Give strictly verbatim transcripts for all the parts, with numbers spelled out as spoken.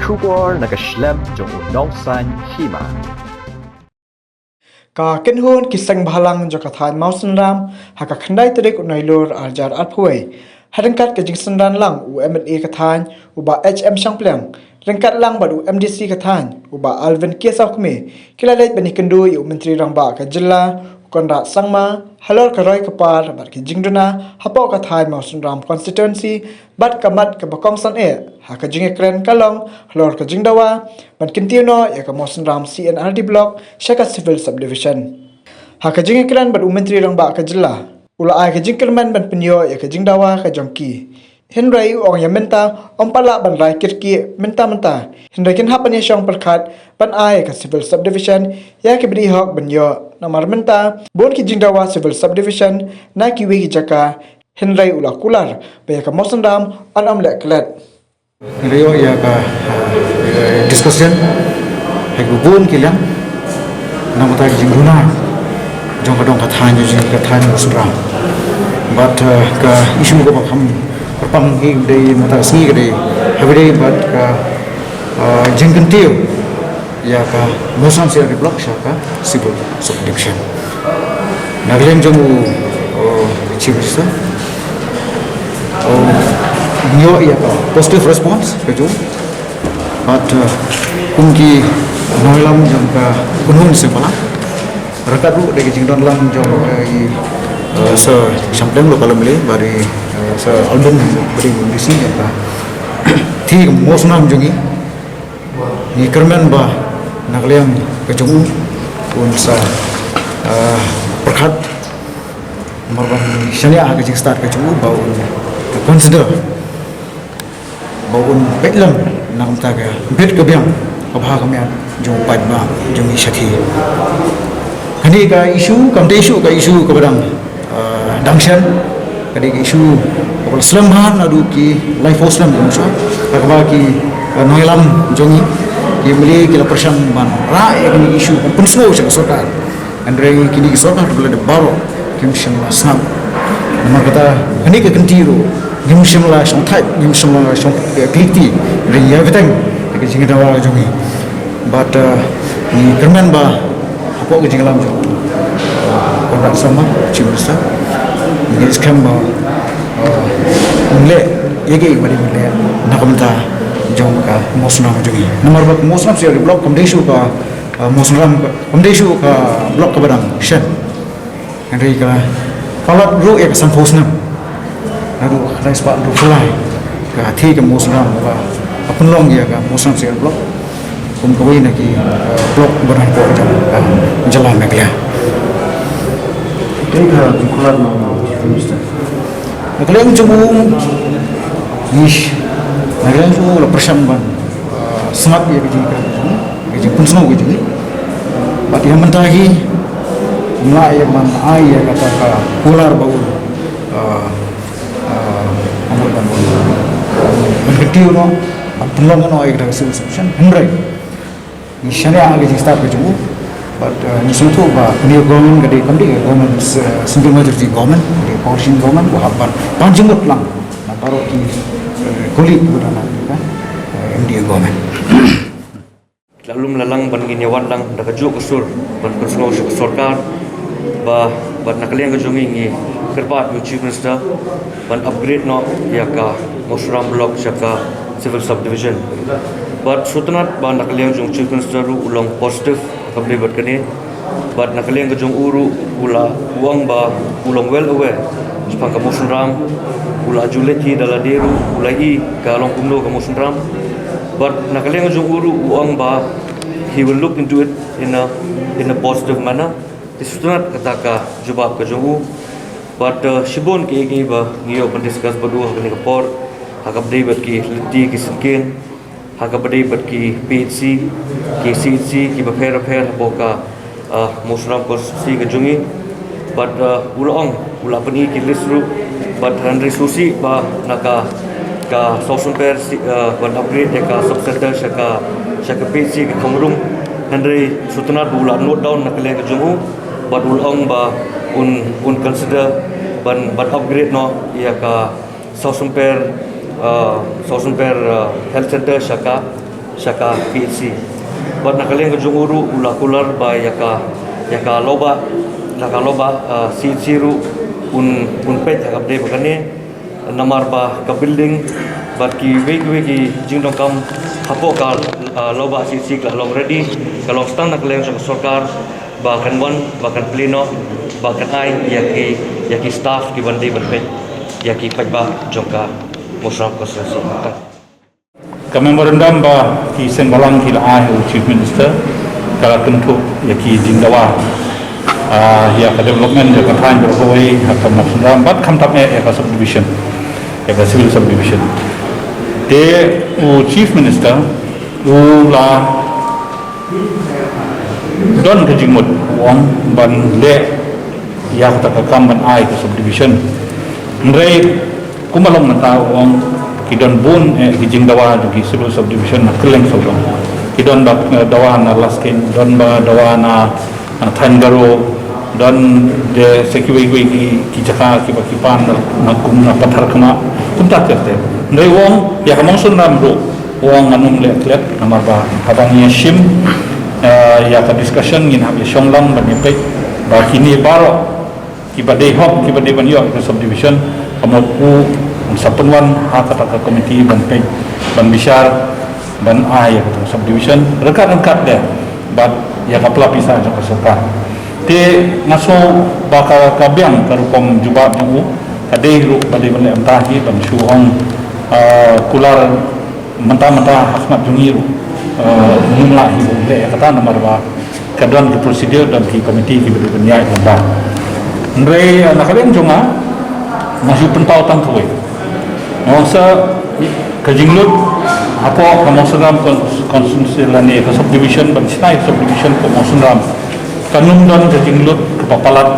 Khubor na ka shlem jong u nongsan hima. Ka kynhun ki seng bhalang jong ka thaiñ Mawsynram ha ka khyndai tarik u Nailur arjar arphew wei, ha ryngkat ka jingsynran lang u M L A ka thaiñ u Bah H M Shangpliang ryngkat lang bad u M D C ka thaiñ u Bah Alvin K Sawkmie, ki la leit ban ïakynduh ïa u Myntri Rangbah ka jylla u Conrad Sangma halor ka roi ka par bad ka jingduna hapoh ka thaiñ Mawsynram constituency bad ka mat kaba kongsan eh ha ka jingïakren ka long halor ka jingdawa ban kyntiew noh ïa ka Mawsynram C and R D block sha ka civil subdivision. Ha ka jingïakren bad u Myntri Rangbah ka jylla, u la ai ka jingkyrmen ban pynïoh ïa ka jingdawa ka jong ki. Hynrei u ong ïa mynta ym pat lah ban rai kyrkieh mynta mynta, hynrei kin hap ban ïashong pyrkhat ban ai ïa ka civil subdivision ïa ki bri hok ban ïoh. Namar mynta bun ki jingdawa civil subdivision na kiwei ki jaka, hynrei u la kular ba ïa ka Mawsynram yn ym leh klet. Ngi la ïoh ïa ka, ah, discussion ha ki bun ki liang na ka bynta ka jingduna jong ka dong ka thaiñ, jong ka thaiñ Mawsynram. Bad, ah, ka issue kaba kham kyrpang hi ka dei mynta ka sngi ka dei ha kaba dei bad ka, ah, jingkyntiew ïa ka Mawsynram C R D block sha ka civil subdivision. Na ka liang jong u, uh, Chief Minister, uh, ngi ïoh ïa ka positive response ka jong u. Bad, uh, kum ki nongïalam jong ka kynhun seng bhalang, ryngkat ruh da ka jingdon lang jong, uh, i, uh, Sir Shangpliang, local M L A, bad i, uh, Sir Alvin, bad i M D C jong ka thaiñ Mawsynram jong ngi. Ngi kyrmen ba na ka liang ka jong u un sa, ah, pyrkhat namar ba ngi shaniah ha ka jingstad ka jong u ba un consider ba un peit lang na ka bynta ka bit ka biang ka bha ka miat jong u paidbah jong ngi shathie. Kane ka issue kam dei shuh ka issue kaba dang, ah, dang shen, ka dei ka issue kaba la slem bha naduh ki laiphew snem jong shuwa. Kaba ki, ah, nongïalam jong ngi, ki M L A ki la pyrshang ban rah ïa kane ka issue ban pynsngew sha ka sorkar. Hynrei kine ki sorkar ba la dep baroh kim shym la sngap. Namar kata kane ka kynti ruh ngim shym la shongthait, ngim shym la shong, eh, klik ti. Hynrei ïa bteng ka jingdawa jong ngi. Bad, eh, ngi kyrmen ba hapoh ka jingïalam jong, eh, Conrad Sangma, Chief Minister, ngi skhem ba, eh, un leh ïa kaei ba dei ban leh na ka bynta jong ka Mawsynram jong ngi. Namar ba ka Mawsynram C R D block kam dei shuh ka, eh, Mawsynram, kam dei shuh ka block kaba dang shen. Hynrei ka palat ruh ïa ka sanphew snem. Naduh ka khyndai spah hynriewphew lai ka thie ka Mawsynram ba ka pynlong ïa ka Mawsynram C R D block kum kawei na ki, eh, block ba dang hapoh jong ka jylla Meghalaya. Dei ka jingkular na Chief Minister. Na ka liang jong u, ish, na ka liang jong u la pyrshang ban, eh, sngap ïa ka jingkren ka jong u, ka jingpynsngew ka jong u. Bad ïa mynta hi ngim lah ïa ban ai ïa kata ka kular ba un, ah, ah, ban, ban, ban kyntiew noh, ban pynlong noh ïa kata ka civil subdivision. Hynrei ngi shaniah ha ka jingstad ka jong u. Bad, ah, ngi sngewthuh ba kane ka government ka dei kam dei ka government, ah, simple majority government, ka dei coalition government, ba hap ban pan jingmut lang na baroh ki, eh, colleague ba dang na ka, eh, M D A government. La lum la lang ban ngin ïa wan lang da kajuh ka sur ban pynsngew sha ka sorkar ba, bad na ka liang ka jong ngi ngi kyrpad ïa u Chief Minister ban upgrade noh ïa ka Mawsynram block sha ka civil subdivision. Bad sngewtynnat ba na ka liang jong u Chief Minister ruh u long positive ha kaba ïadei bad kane. Bad na ka liang ka jong u ruh u la, u ong ba u long well aware shaphang ka Mawsynram, u la ju leit hi da lade ruh, u la ïohi ka long kumno ka Mawsynram. Bad na ka liang ka jong u ruh u ong ba he will look into it in a, in a positive manner. Te sngewtynnat kata ka jubab ka jong u. Bad, eh, shibun kiei kiei ba ngi ïoh ban discuss bad u ha kane ka por, ha kaba ïadei bad ki lynti ki syngkien, ha kaba ïadei bad ki P H C, ki C H C, kiba pher bapher hapoh ka, ah, Mawsynram constituency ka jong ngi. Bad, ah, u la ong, u la pyni ki list ruh. Bad hynrei sngewsih ba na ka, ka South Sohnpher, ah, ban upgrade ïa ka sub center sha ka, sha ka P H C ka Khongrum. Hynrei sngewtynnat ba u la note down na ka liang ka jong u. Bad u la ong ba un, un consider ban, ban upgrade noh ïa ka South Sohnpher, ah, South Sohnpher, ah, Health Center sha ka, sha ka P H C. Bad na ka liang ka jong u ruh u la kular ba ïa ka, ïa ka lawbah, ïa ka lawbah, ah, C H C ruh un, un peit ha ka bynta ba kane, namar ba ka building bad kiwei kiwei ki jingdonkam hapoh ka, ah, lawbah C H C ka long ready, ka long sdang na ka liang jong ka sorkar ba kan wan, ba kan plie noh, ba kan ai ïa ki, ïa ki staff ki ban dei ban peit ïa ki paidbah jong ka Mawsynram constituency. Ka memorandum ba ki seng balang ki la ai ha u Chief Minister ka la kynthup ïa ki jingdawa, ah, ïa ka development ïa ka thaiñ baroh kawei ha ka Mawsynram bad khamtam eh ïa ka subdivision, ïa ka civil subdivision. Te u Chief Minister u la don ka jingmut, u ong ban leh ïa kata ka kam ban ai ka subdivision. Hynrei kumba long mynta u ong ki don bun eh ki jingdawa jong ki civil subdivision na kylleng sawdong. Ki don ba, eh, dawa na Laskein, don ba dawa na, na Thaiñ Garo, don de sa kiwei kiwei ki, ki jaka kiba ki pan na, na kum na Patharkhmah, kumta ter ter. Hynrei u ong ïa ka Mawsynram ruh u ong ngan ym leh klet namar ba haba ngi ïa shim, eh, ïa ka discussion ngin hap ïa shong lang ban ïa peit ba kine baroh kiba dei hok kiba dei ban ïoh ka subdivision, ka mut u un sa pynwan ha kata ka committee ban peit, ban bishar, ban ai ïa kata ka subdivision ryngkat ryngkat de bad ïa ka pla pisa jong ka sorkar. Te nga sngew ba ka, ka biang ka rukom jubab jong u ka dei ruh ba dei ban leh mynta hi ban shu ong, ah, kular mynta mynta ha khmat jong ngi ruh, eh, ngim lah hi ban leh ïa kata namar ba ka don ki procedure, don ki committee kiba dei ban ïaid lem bad. Hynrei, eh, na ka liang jong nga nga shu pynpaw tang kawei. Nga ong sa ka jinglut hapoh ka Mawsynram cons-, constituency lane ka subdivision ban shna ïa ka subdivision ka Mawsynram kan ym don ka jinglut kaba palat.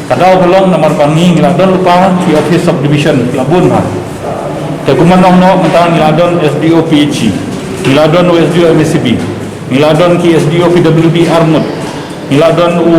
Ka daw ka long namar ba ngi ngi la don lypa ki office subdivision ki la bun bha. Te kumba nga ong noh mynta ngi la don S D O P H E, ngi la don u S D O M A C B, ngi la don ki S D O P W D arngut, ngi la don u,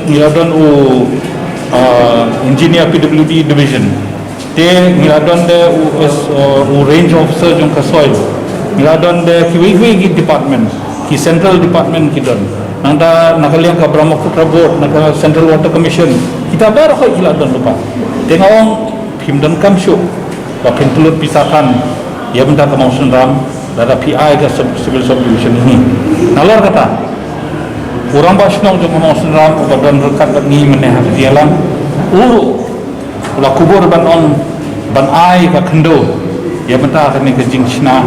ngi la don u, ah, engineer P W D division. Te ngi la don de u, u range officer jong ka soil. Ngi la don de kiwei kiwei ki department, ki central department ki don. Nangta na ka liang ka Brahmaputra Board, na ka Central Water Commission, kita baroh ki la don lypa. Te nga ong phim donkam shuh ba phin pynlut pisa than ïa bynta ka Mawsynram lada phi ai ka sub-, civil subdivision hi. Nalor kata u rangbah shnong jong ka Mawsynram uba don ryngkat bad ngi mynne ha ka Dialang, u ruh u la kubur ban ong ban ai ka khyndew ïa bynta kane ka jingshna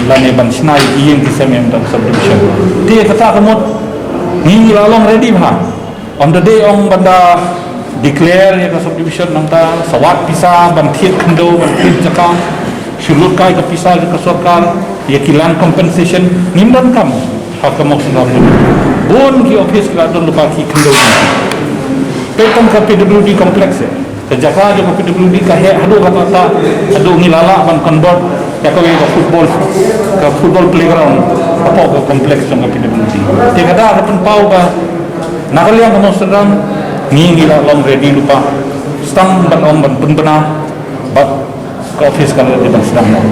lane ban shna ïa ki ïing ki sem ïa bynta ka subdivision. Te kata ka mut ngi la long ready bha. On the day ong ban da declare ïa ka subdivision nangta sa wad pisa ban thied khyndew ban thied jaka, shu lut kai ka pisa jong ka sorkar ïa ki land compensation, ngim donkam ha ka Mawsynram. Bun ki office ki la don lypa ki khyndew. Peit tang ka P W D complex eh. Ka jaka jong ka P W D ka heh haduh katta katta, haduh ngi la lah ban convert ïa kawei ka football, ka football playground hapoh ka complex jong ka P W D. Te kata ka pynpaw ba na ka liang ka Mawsynram ngi ngi la long ready lypa, sdang ban ong ban pynbna bad ka office ka la dei ban sdang noh.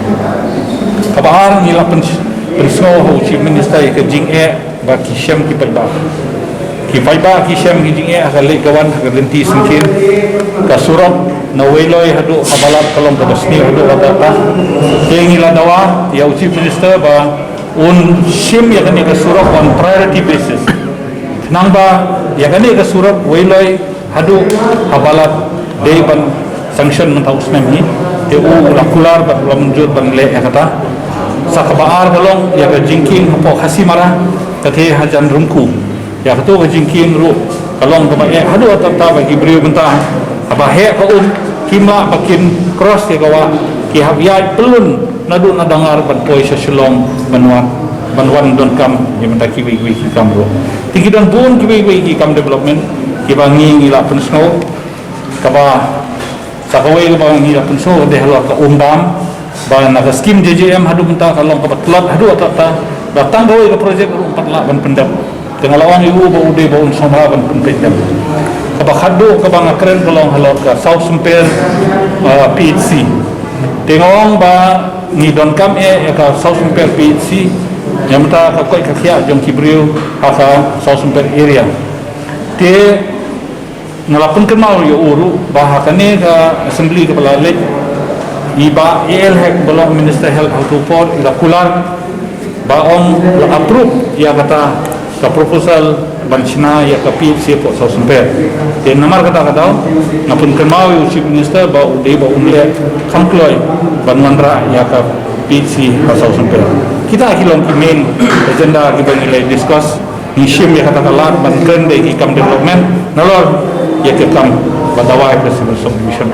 Kaba ar ngi la pyn-, pynsngew ha u Chief Minister ïa ka jingeh ba ki shem ki paidbah. Ki paidbah ki shem ki jingeh ha ka leit ka wan ha ka lynti syngkien. Ka surok na Weiloi haduh ha Balat ka long kaba sniew haduh katta katta. Te ngi la dawa ïa u Chief Minister ba un shim ïa kane ka surok on priority basis. Khnang ba ïa kane ka surok Weiloi haduh ha Balat dei ban sanction mynta u snem hi. Te u la kular bad u la mynjur ban leh ïa kata. Sa kaba ar ka long ïa ka jingkieng hapoh Khasi Mara, ka te hajan Rungku. Ïa kato ka jingkieng ruh ka long kaba eh haduh katta katta ba ki briew mynta haba heh ka um kim lah ba kin cross ïa ka wah, ki hap ïaid pyllun naduh na Dangar ban poi sha Shillong ban wan, ban wan donkam ïa mynta kiwei kiwei ki kam ruh. Te ki don bun kiwei kiwei ki kam development kiba ngi ngi la pynsngew. Kaba sa kawei kaba ngi la pynsngew ka dei halor ka um dam, ba na ka skim J J M haduh mynta ka long kaba tlot haduh katta katta, ba tang kawei ka project ruh ym pat lah ban pyndep. Te nga la ong ïa u ba u dei ba un sngewbha ban pynpeit dep. Kaba khatduh kaba nga kren ka long halor ka South Symper, ah, P H C. Te nga ong ba Ngi donkam eh ïa ka South Sohrympere P H C, ïa mynta ka koit ka khiah jong ki briew ha ka South Sohrympere area. Te nga la pynkynmaw ïa u ruh ba ha kane ka assembly kaba la leit, i Bah A L Hek ba long Minister Health ha kato ka por i la kular ba ong la approve ïa kata ka proposal ban shna ïa ka P H C hapoh South Sohrympere. Te namar kata ka daw nga pynkynmaw ïa u Chief Minister ba u dei ba un leh kham kloi ban wanrah ïa ka P H C ha South Sohrympere. Kita ki long ki main agenda kiba ngi la discuss. Ngi shim ïa kata ka lad ban kren da ki kam development nalor ïa ki kam ba dawai ka Civil Subdivision.